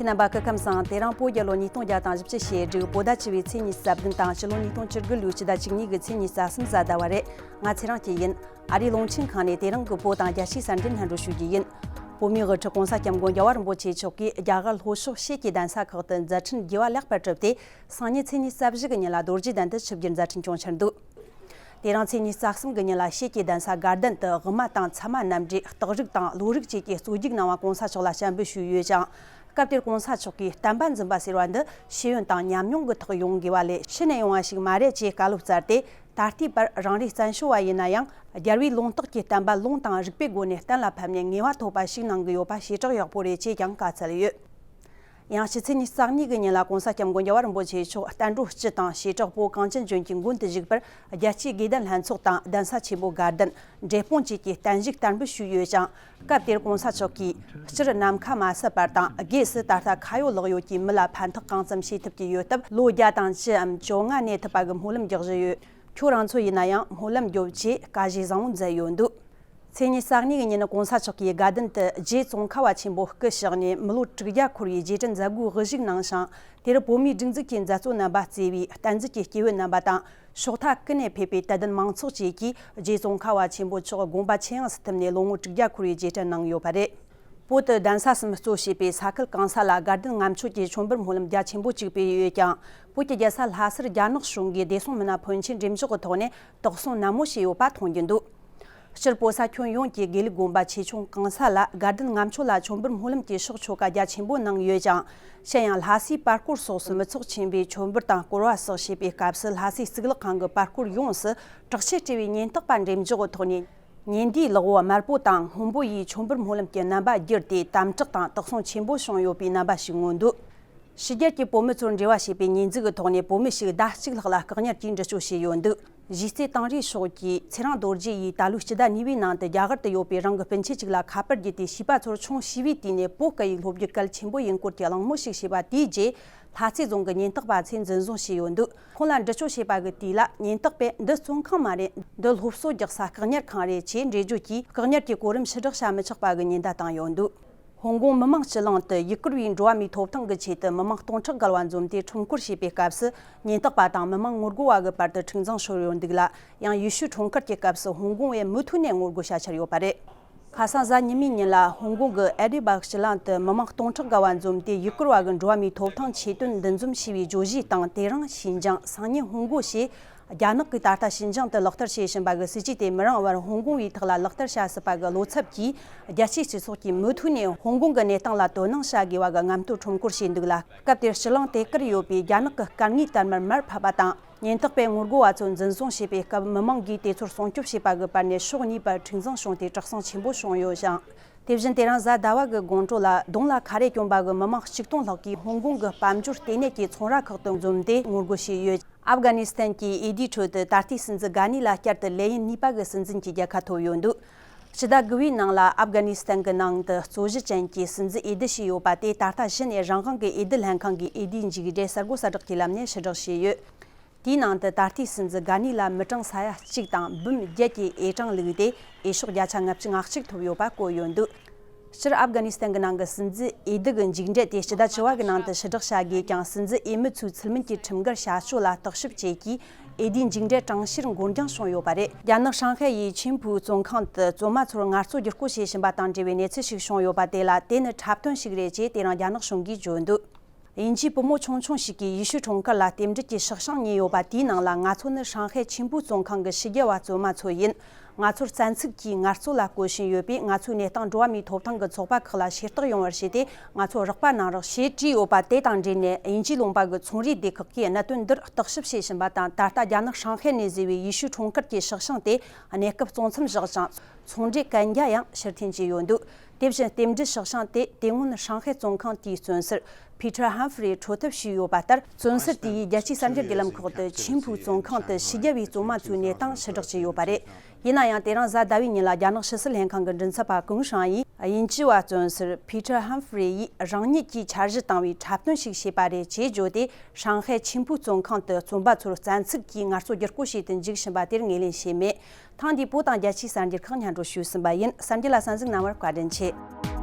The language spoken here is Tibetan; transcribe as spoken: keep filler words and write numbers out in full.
རྣམ་པ་སྐུ་ཁམས་བཟང་། དེ་རིང་བོད་རྒྱལ་ལོ་ཉིས་སྟོང་བརྒྱ་དང་བཞི་བཅུ་ཞེ་དྲུག་བོད་ཟླ་བཅུ་བའི་ཚེས་ཉི་ཤུ་རྩ་བདུན་དང་ཕྱི་ལོ་ཉིས་སྟོང་བཅུ་དགུ་ལོའི་ཕྱི་ཟླ་བཅུ་གཉིས་ཀྱི་ཚེས་ཉི་ཤུ་རྩ་གསུམ་གཟའ་ཟླ་བ་རེད། ང་ཚེ་རིང་སྐྱིད་ཡིན། ཨ་རིའི་རླུང་འཕྲིན་ཁང་ནས་དེ་རིང་གི་བོད་དང་རྒྱལ་སྤྱིའི་གསར་འགྱུར་སྙན་སྒྲོན་ཞུ་རྒྱུ་ཡིན། བོད་མིའི་དབུ་ཁྲིད་གོང་ས་སྐྱབས་མགོན་རྒྱལ་བ་རིན་པོ་ཆེ་མཆོག་གིས་རྒྱ་གར་ལྷོ་ཕྱོགས་ཤེལ་གྱི་གདན་ས་ཁག་ཏུ་མཛད་འཕྲིན་རྒྱས་པ་ལེགས་པར་གྲུབ་སྟེ། སང་ཉིན་ཚེས་ཉི་ཤུ་རྩ་བཞི་གི་ཉིན་ལ་རྡོ་རྗེ་གདན་དུ་ཆིབས་བསྒྱུར་མཛད་འཕྲིན་བསྐྱངས་འཆར་འདུག་དེ་རིང་ཚེས་ཉི་ཤུ་རྩ་གསུམ་གྱི་ཉིན་ལ་ཤེལ་གྱི་གདན་ས་དགའ་ལྡན་དུ་དབུ་མ་དང་ཚད་མ་རྣམ་འགྲེལ། རྟགས་རིགས་དང་བློ་རིག་བཅས་ཀྱི་རྩོད་རྒྱུགས་གནང་བ་གོང་ས་མཆོག་ལ་བྱམས་པོ་ཞུས་ཡོད་ཅིང་། སྐབས་དེར་གོང་ས་མཆོག་གིས་བསྟན་པ་འཛིན་པ་ཟེར་བ་འདི་ཤེས་ཡོན་དང་ཉམས་མྱོང་གི་ཐོག་ཡོང་དགོས་པ་ལས་ཕྱི་ནས་ཡོང་བ་ཞིག་མ་རེད་ཅེས་བཀའ་སློབ་སྩལ་ཏེ། ད་ལྟའི་བར་རང་རེའི་བཙན་བྱོལ་བ་ཡིན་ན་ཡང་རྒྱལ་བའི་ལུང་རྟོགས་ཀྱི་བསྟན་པ་ལུང་དང་རིགས་པའི་སྒོ་ནས་གཏན་ལ་ཕབ་ནས་ངེས་པ་ཐོབ་པ་ཞིག་གནང་གི་ཡོད་པ་བྱེ་བྲག་ཡག་པོ་རེད་ཅེས་ཀྱང་བཀའ་སྩལ་ཡོད། ཡང་ཕྱི་ཚེས་ཉི་ཤུ་རྩ་གཉིས་ཀྱི་ཉིན་ལ་གོང་ས་སྐྱབས་མགོན་རྒྱལ་བ་རིན་པོ་ཆེ་མཆོག་བསྟན་འགྲོ་སྤྱི་དང་བྱེ་བྲག་བོད་གངས་ཅན་ལྗོངས་ཀྱི་མགོན་དུ་བཞུགས་པར། རྒྱལ་སྤྱིའི་དགེ་ལྡན་ལྷན་ཚོགས་དང་གདན་ས་ཆེན་པོ་དགའ་ལྡན། འབྲས་སྤུངས་བཅས་ཀྱི་བརྟན་བཞུགས་བསྟར་འབུལ་ཞུས་ཡོད་ཅིང་། སྐབས་དེར་གོང་ས་མཆོག་གིས་སྤྱིར་ནམ་མཁའ་མ་ཟད་པར་དང་། སྒོས་སུ་ད་ལྟ་ཁ་ཡོད་ལག་ཡོད་ཀྱི་མི་ལ་ཕན་ཐོགས་གང་ཙམ་བྱེད་ཐུབ་ཀྱི་ཡོད་སྟབས། ལོ་བརྒྱ་དང་བཅུའམ་བཅོ་ལྔ་གནས་ཐུབ་པ་གི་སྨོན་ལམ་རྒྱག་བཞིན་ཡོད། ཁྱོད་རང་ཚོ་ཡིན་ན་ཡང་སྨོན་ལམ་རྒྱོབ་ཅེས་བཀའ་གཞས་བཟང་བོ་མཛད་ཡོད་འདུག་ཚེས་ཉི་ཤུ་རྩ་གཉིས་ཀྱི་ཉིན་གོང་ས་མཆོག་གིས་དགའ་ལྡན་དུ་རྗེ་ཙོང་ཁ་བ་ཆེན་པོ་སྐུ་གཤེགས་ནས་མི་ལོ་དྲུག་བརྒྱ་འཁོར་བའི་རྗེས་དྲན་མཛད་སྒོའི་དབུ་བཞུགས་གནང་ཞིང་། དེར་བོད་མིའི་སྒྲིག་འཛུགས་ཀྱི་མཛད་གཙོ་རྣམ་པ་གཙོས་པའི་བསྟན་འཛིན་གྱི་སྐྱེས་བུ་རྣམ་པ་དང་། ཕྱོགས་མཐའ་ཀུན་ནས་ཕེབས་པའི་དད་ལྡན་མང་ཚོགས་བཅས་ཀྱིས་རྗེ་ཙོང་ཁ་བ་ཆེན་པོ་མཆོག་དགོངས་པ་ཆེ་ཡངས་སུ་ཐིམ་ནས་ལོ་ངོ་དྲུག་བརྒྱ་འཁོར་བའི་རྗེས་དྲན་གནང་ཡོད་པ་རེད། བོད་དུ་གདན་ས་གསུམ་གཙོ་བྱས་པའི་ས་ཁུལ་གང་ས་ལ་དགའ་ལྡན་ལྔ་མཆོད་ཀྱི་མཆོད་འབུལ་སྨོན་ལམ་རྒྱ་ཆེན་པོ་ཅིག་སྤེལ་ཡོད་ཀྱང་། བོད་ཀྱི་རྒྱལ་ས་ལྷ་སར་རྒྱ་ནག་གཞུང་གིས་བདེ་སྲུང་མི་སྣ་ཕོན་ཆེ་འགྲེམས་འཇོག་གི་ཐོག་ནས་དོགས་ཟོན་ནན་མོ་བྱས་ཡོད་པ་མཐོང་རྒྱུ་འདུག་སྤྱིར་བོད་ས་ཁྱོན་ཡོངས་ཀྱི་དགེ་ལུགས་དགོན་པ་ཆེ་ཆུང་གང་ས་ལ་དགའ་ལྡན་ལྔ་མཆོད་ལ་མཆོད་འབུལ་སྨོན་ལམ་གྱི་ཕྱོགས་ཆོ་ག་རྒྱ་ཆེན་པོ་གནང་ཡོད་ཀྱང་། གཞན་ཡང་ལྷ་སའི་པར་སྐོར་སོགས་སུ་མི་ཚོགས་ཆེན་པོས་མཆོད་འབུལ་དང་སྐོར་བ་སོགས་བྱེད་པའི་སྐབས་སུ། ལྷ་སའི་གཙུག་ལག་ཁང་གི་པར་སྐོར་ཡོངས་སུ་དྲག་ཆས་སྤྲས་པའི་ཉེན་རྟོག་པ་འགྲེམས་འཇོག་གི་ཐོག་ནས། ཉེ་འདིའི་ལག་འོག་དམར་པོ་དང་སྔོན་པོ་ཡིས་མཆོད་འབུལ་སྨོན་ལམ་གྱི་རྣམ་པ་བསྒྱུར་ཏེ། དམ་དྲག་དང་དོགས་ཟོན་ཆེན་པོ་བྱུང་ཡོད་པའི་རྣམ་པ་ཞིག་མངོན་འདུག་ཕྱི་རྒྱལ་གྱི་བོད་མི་ཚོར་འབྲེལ་བ་བྱས་པའི་ཉེས་འཛུགས་ཀྱི་ཐོག་ནས་བོད་མི་ཞིག་ཟླ་གཅིག་ལྷག་ལ་བཀག་ཉར་གྱིས་འདྲི་གཅོད་བྱས་ཡོད་འདུག་གཞིས་རྩེ་དིང་རིའི་ཕྱོགས་ཀྱི་ཚེ་རིང་རྡོ་རྗེ་ཡིས་ད་ལོའི་སྤྱི་ཟླ་གཉིས་པའི་ནང་དུ་རྒྱ་གར་དུ་ཡོད་པའི་རང་གི་སྤུན་མཆེད་ཅིག་ལ་ཁ་པར་བརྒྱུད་དེ་བྱིས་པ་ཚོར་ཆུང་བྱིས་པའི་དུས་ནས་བོད་སྐད་ཡིག་སློབ་རྒྱུ་གལ་ཆེན་པོ་ཡིན་སྐོར་གྱི་གླེང་མོལ་ཞིག་བྱས་པ་དེའི་རྗེས། ལྷ་རྩེ་རྫོང་གི་ཉེན་རྟོག་པ་ཚོས་འཛིན་བཟུང་བྱས་ཡོད་འདུག་ཁོང་ལ་འདྲི་གཅོད་བྱས་པ་གི་དུས་ལ། ཉེན་རྟོག་པས་འདི་བཙོན་ཁང་མ་རེད། འདི་སློབ་གསོ་རྒྱག་ས་བཀག་ཉར་ཁང་རེད་ཅེས་འགྲེལ་བརྗོད་ཀྱིས། བཀག་ཉར་གྱི་གོ་རིམ་ཕྱིར་བསྒྲགས་བྱ་མི་ཆོག་པ་གི་ཉེན་བརྡ་བཏང་ཡོད་འདུག་ཧོང་ཀོང་མི་མང་སྤྱི་གླིང་དུ་ཡུ་གུར་བའི་འགྲོ་བ་མིའི་ཐོབ་ཐང་གི་ཆེད་དུ་མི་མང་སྟོང་ཕྲག་བརྒལ་བ་འཛོམས་ཏེ་ཁྲོམ་སྐོར་བྱེད་པའི་སྐབས་སུ། ཉེན་རྟོག་པ་དང་མི་མང་ངོ་རྒོལ་བ་གི་བར་དུ་འཁྲུག་འཛིང་ཤོར་ཡོད་འདུག་ལ། ཡང་ཡེ་ཤུའི་འཁྲུངས་སྐར་གྱི་སྐབས་སུ་ཧོང་ཀོང་བས་མུ་མཐུད་ནས་ངོ་རྒོལ་བྱ་འཆར་ཡོད་པ་རེད། ཁ་སང་གཟའ་ཉི་མའི་ཉིན་ལ་ཧོང་ཀོང་གི་ཨེ་ཌི་སྦག་སྤྱི་གླིང་དུ་མི་མང་སྟོང་ཕྲག་བརྒལ་བ་འཛོམས་ཏེ། ཡུ་གུར་བ་གི་འགྲོ་བ་མིའི་ཐོབ་ཐང་ཆེད་དོན་འདུ་འཛོམས་བྱས་པའི་བརྗོད་གཞིའི་སྟེང་། དེ་རིང་ཞིན་ཅང་། སང་ཉིན་ཧོང་ཀོང་ཞེས། རྒྱ་ནག་གིས་ད་ལྟ་ཞིན་ཅང་དུ་ལག་བསྟར་བྱེད་བཞིན་པ་གི་སྲིད་ཇུས་དེ་མི་རིང་བར་ཧོང་ཀོང་བའི་ཐོག་ལ་ལག་བསྟར་བྱ་སྲིད་པ་གི་བློ་འཚབ་ཀྱིས། རྒྱལ་སྤྱིའི་སྤྱི་ཚོགས་ཀྱིས་མུ་མཐུད་ནས་ཧོང་ཀོང་གི་གནས་སྟངས་ལ་དོ་སྣང་བྱ་དགོས་པ་གི་རྔམ་སྟོན་ཁྲོམ་སྐོར་བྱས་འདུག་ལ། སྐབས་དེར་སྤྱི་གླིང་དེ་གར་ཡོད་པའི་རྒྱ་ནག་གི་སྐར་དངོས་དར་དམར་མར་ཕབ་པ་དང་། ཉེན་རྟོག་པས་ངོ་རྒོལ་བ་ཚོ་འཛིན་བཟུང་བྱས་པའི་སྐབས། མི་མང་གིས་དེ་ཚོར་སྲུང་སྐྱོབ་བྱས་པ་གི་བར་ནས་ཕྱོགས་གཉིས་པར་འཁྲུག་འཛིང་བྱུང་སྟེ་དྲག་ཟིང་ཆེན་པོ་བྱུང་ཡོད་ཅིང་། དེ་བཞིན་དེ་རིང་གཟའ་ཟླ་བ་གི་དགོང་དྲོ་ལ་གདོང་ལ་ཁ་རས་གྱོན་པ་གི་མི་མང་ཆིག་སྟོང་ལྷག་གིས་ཧོང་ཀོང་གི་དཔལ་འབྱོར་ལྟེ་གནས་ཀྱི་ཚོང་ར་ཁག་ཏུ་འཛོམས་ཏེ་ངོ་རྒོལ་བྱས་ཡོད། ཨབ་གྷ་ནི་སི་ཐན་གྱི་འོས་བསྡུའི་ཁྲོད་དུ་ད་ལྟའི་སྲིད་འཛིན་གྷ་ནི་ལ་བསྐྱར་དུ་ལས་ཡུན་གཉིས་པ་གི་སྲིད་འཛིན་གྱི་རྒྱལ་ཁ་ཐོབ་ཡོད་འདུག་སྤྱི་ཟླ་དགུ་པའི་ནང་ལ་ཨབ་གྷ་ནི་སི་ཐན་གྱི་ནང་དུ་རྩོད་གཞི་ཅན་གྱི་སྲིད་འཛིན་འོས་བསྡུ་བྱས་ཡོད་པ་དེ། ད་ལྟ་གཞི་ནས་རང་དབང་གི་འོས་བསྡུ་ལྷན་ཁང་གིས་འོས་བསྡུའི་མཇུག་འབྲས་གསར་བགོ་གསལ་བསྒྲགས་ཀྱི་ལམ་ནས་ཕྱིར་བསྒྲགས་བྱས་ཡོད། དེའི་ནང་དུ་ད་ལྟའི་སྲིད་འཛིན་གྷ་ནི་ལ་མི་གྲངས་ས་ཡ་གཅིག་དང་འབུམ་བརྒྱད་ཀྱིས་འོས་གྲངས་བླུགས་ཏེ། འོས་ཤོག་བརྒྱ་ཆ་ལྔ་བཅུ་ང་གཅིག་ཐོབ་ཡོད་པ་བཀོད་ཡོད་འདུག་སྤྱིར་ཨབ་གྷ་ནི་སི་ཐན་གྱི་ནང་གི་སྲིད་འཛིན་འོས་བསྡུ་གི་མཇུག་འབྲས་དེ་སྤྱི་ཟླ་བཅུ་པ་གི་ནང་དུ་ཕྱིར་བསྒྲགས་བྱ་དགོས་ཀྱང་། སྲིད་འཛིན་འོས་མི་ཚོའི་ཚུལ་མིན་གྱི་ཁྲིམས་འགལ་བྱ་སྤྱོད་ལ་བརྟག་ཞིབ་བཅས་ཀྱིས་འོས་བསྡུའི་མཇུག་འབྲས་གྲངས་བཤེར་འགོར་འགྱངས་བྱུང་ཡོད་པ་རེད། རྒྱ་ནག་ཧྲང་ཧའེ་ཡི་ཆིན་ཕུའུ་བཙོན་ཁང་དུ་བཙོན་མ་ཚོར་ངལ་རྩོལ་བསྒྱུར་བཀོད་བྱེད་བཞིན་པ་དང་འབྲེལ་བའི་གནས་ཚུལ་ཞིག་བྱུང་ཡོད་པ་དེ་ལ། དེ་ནི་འཁྲབ་སྟོན་ཞིག་རེད་ཅེས་དེ་རིང་རྒྱ་ནག་གཞུང་གིས་བརྗོད་འདུག་དབྱིན་ཇིའི་བུ་མོ་ཆུང་ཆུང་ཞིག་གིས་ཡེ་ཤུའི་འཁྲུངས་སྐར་ལ་རྟེན་འབྲེལ་གྱི་སྲིད་བྱང་ཉོས་ཡོད་པ་དེའི་ནང་ལ། ང་ཚོ་ནི་ཧྲང་ཧའེ་ཆིན་ཕུའུ་བཙོན་ཁང་གི་ཕྱི་རྒྱལ་བ་བཙོན་མ་ཚོ་ཡིན། ང་ཚོར་བཙན་ཚུགས་ཀྱིས་ངལ་རྩོལ་ལ་བཀོལ་བཞིན་ཡོད་པས། ང་ཚོའི་གནས་སྟངས་འགྲོ་བ་མིའི་ཐོབ་ཐང་གི་ཚོགས་པ་ཁག་ལ་ཤེས་རྟོགས་ཡོང་བར་བྱས་ཏེ། ང་ཚོར་རོགས་པ་གནང་རོགས་ཞེས་བྲིས་ཡོད་པ་དེ་དང་འབྲེལ་ནས། དབྱིན་ཇིའི་ལུང་པ་གི་ཚོང་རའི་སྡེ་ཁག་གིས་གནད་དོན་འདིར་བརྟག་ཞིབ་བྱེད་བཞིན་པ་དང་། ད་ལྟ་རྒྱ་ནག་ཧྲང་ཧའེ་ནས་བཟོས་པའི་ཡེ་ཤུའི་འཁྲུངས་སྐར་གྱི་སྲིད་བྱང་དེ་གནས་སྐབས་གཙོ་མཚམས་བཞག་ཅིང་། ཚོང་འབྲེལ་གན་རྒྱ་ཡང་ཕྱིར་འཐེན་བྱས་ཡོད་འདུག་དེ་བཞིན་རྟེན་འབྲེལ་སྲིད་བྱང་དེ་དེ་སྔོན་ཧྲང་ཧའེ་བཙོན་ཁང་དེའི་བཙོན་ཟུར་Peter Humphrey་འཕྲོད་ཐབས་ཞུས་ཡོད་པ་ལྟར། བཙོན་ཟུར་དེ་ཡིས་རྒྱལ་སྤྱིའི་གསར་འགྱུར་བརྒྱུད་ལམ་ཁག་ཏུ་ཆིན་ཕུའུ་བཙོན་ཁང་དུ་ཕྱི་རྒྱལ་བའི་བཙོན་མ་ཚོའི་གནས་སྟངས་ཕྱིར་བསྒྲགས་བྱས་ཡོད་པ་རེད། ཡིན་ན་ཡང་། དེ་རིང་གཟའ་ཟླ་བའི་ཉིན་ལ་རྒྱ་ནག་ཕྱི་སྲིད་ལྷན་ཁང་གི་མགྲིན་ཚབ་པ་ཀུང་ཧྲང་ཡིས། དབྱིན་ཇི་བ་བཙོན་ཟུར་Peter Humphrey་ཡིས་རང་ཉིད་ཀྱིས་འཆར་གཞི་བཏང་བའི་འཁྲབ་སྟོན་ཞིག་བྱས་པ་རེད་ཅེས་བརྗོད་དེ། ཧྲང་ཧའེ་ཆིན་ཕུའུ་བཙོན་ཁང་དུ་བཙོན་པ་ཚོར་བཙན་ཚུགས་ཀྱིས་ངལ་རྩོལ་བསྒྱུར་བཀོད་བྱེད་དུ་འཇུག་བཞིན་པ་དེར་ངོས་ལེན་བྱས་མེད། ཐེངས་འདིའི་བོད་དང་རྒྱལ་སྤྱིའི་གསར་འགྱུར་ཁག་སྙན་སྒྲོན་ཞུས་ཟིན་པ་ཡིན། གསར་འགྱུར་ལ་གསན་གཟིགས་གནང་བར་བཀའ་དྲིན་ཆེ།